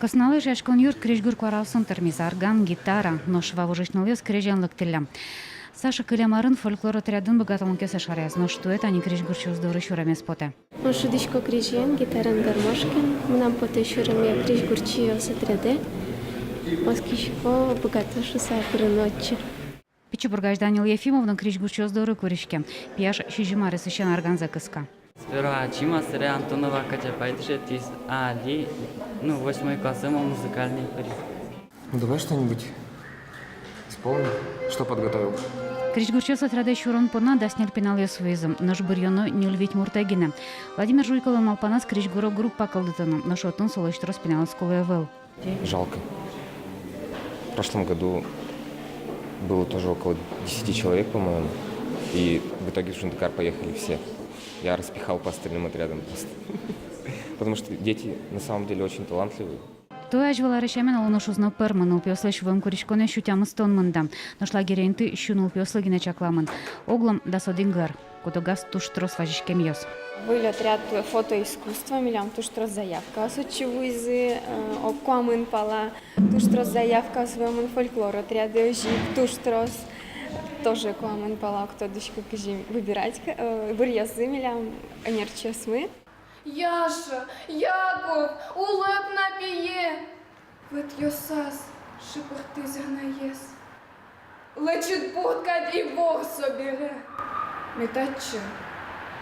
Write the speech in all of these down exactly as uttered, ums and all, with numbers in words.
Кӧсналы эшъяськон юрт крезьгур куараосын тырмиз: арган, гитара. Нош вавожысь нылъёс крезен лыктӥллям. Саша кылем арын фольклор отрядын быгатонлыкъёссэ шараяз, нош туэ тани крезьгурчиос доры сюремез потэ. Мон шудӥсько крезен, гитараен, гармошкаен. Мынам потэ сюреме крезьгурчиос отрядэ. Оскисько, быгато шуыса пырыны отчы. Пичи Пургаысь Данил Ефимов но крезьгурчиос доры куриське. Пияш сизьым аресысен арганзэ кыска. Сперва ачим, а сэре Антонова Катя пай дышетӥз, а али, ну, восьмой классэ мон музыкальный пыри. Ну, давай что-нибудь исполним, что подготовил. Крезьгурчиос отрядэ сюрон понна дас ньыль пиналъёс вуизы, нош быръёно ньыль-вить муртэ гинэ. Владимир Жуйковлэн малпаназ крезьгуро группа кылдытоно, нош отын солэсь трос пиналъёс кулэ ӧвӧл. Жалко. В прошлом году было тоже около десяти человек, по-моему, и в итоге в Шундыкар поехали все. Я распихал по остальным отрядам просто. Потому что дети на самом деле очень талантливые. Туэ азьвыл аресямен улоно шуыны пӧрмы, нылпиослэсь вуэм куриськонэз сю тямыстон мында. Нош лагере инты сю нылпиослы гинэ чакламын. Оглом дас одӥг гер. Кудогаз туж трос вазиськемъёс. Выль отряд фотоискусство, милям туж трос заявкаос отчы вуизы, э, ог куамын пала. Туж трос заявкаос вуэмын фольклор отрядэ, озьы ик туж трос. Тоже куамын пала, уг тодӥськы, кызьы выбирать, э, быръёзы милям ӧнерчиосмы. Яша, Яков, улэп на, пие! Вӧтъёсаз шыпыртӥз зернаез. Лэчыт пот кадь ивор со бере. Ми татчы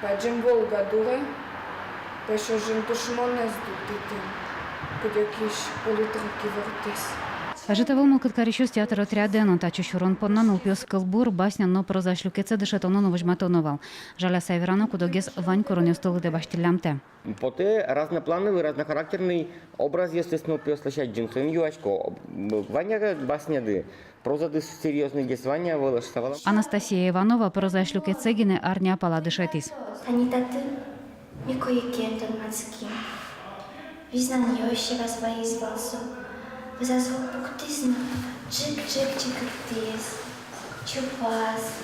бадӟым Волга дуре, пӧсь ожын тушмонэз дугдытӥм, кыдёкысь политрук ивортӥз. Ӧжыт ӧвӧл мылкыд карисьёс театр отрядэ но. Татчы сюрон понна нылпиос кылбур, басня но прозаысь люкетсэ дышетоно но возьматоно вал. Жаляса верано, кудогез вань куронъёсты лыдэ басьтӥллямтэ. Потэ разноплановый, разнохарактерный образъёсты нылпиослэсь адӟим, соин юасько: вань-а басняды, прозады серьёзныйгес вань-а, валаськыса вал-а. Анастасия Иванова прозаысь люкетсэ гинэ арня пала дышетӥз. Тани татын ми койыкен тодматским. Визнанъёс сьӧраз вайиз вал со. Вӧзаз уг пуктӥз но, ӝик-ӝик ӝикыттӥз, чупаз.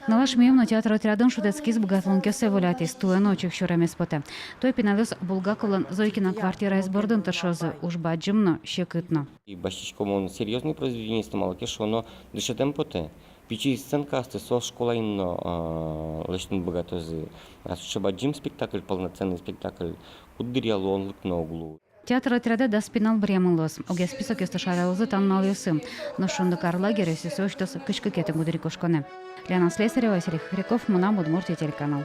Нылаш миым но театр отрядын шутэтскиз, быгатонлыкъёссэ волятӥз, туэ но отчы ик сюремез потэ. Туэ пиналъёс Булгаковлэн Зойкина квартираез бордын тыршозы, уж бадӟым но, секыт но. И басьтӥсько мон серьёзный произведениосты, малы ке шуоно дышетэм потэ. Пичи сценкаосты соос школаын но, а, лэсьтыны быгатозы. А сыӵе бадӟым спектакль, полноценный спектакль, куддыръя луонлык но уг луы. Театр отрядэ дас пинал быръемын луоз. Огъя списокъёсты шараозы та нуналъёсы. Нош Шундыкар лагерь ӧсъёссэ усьтоз кызь кыкетӥ гудырикошконэ. Лена Слесарева, Василий Хохряков, «Мынам Удмуртие» телеканал.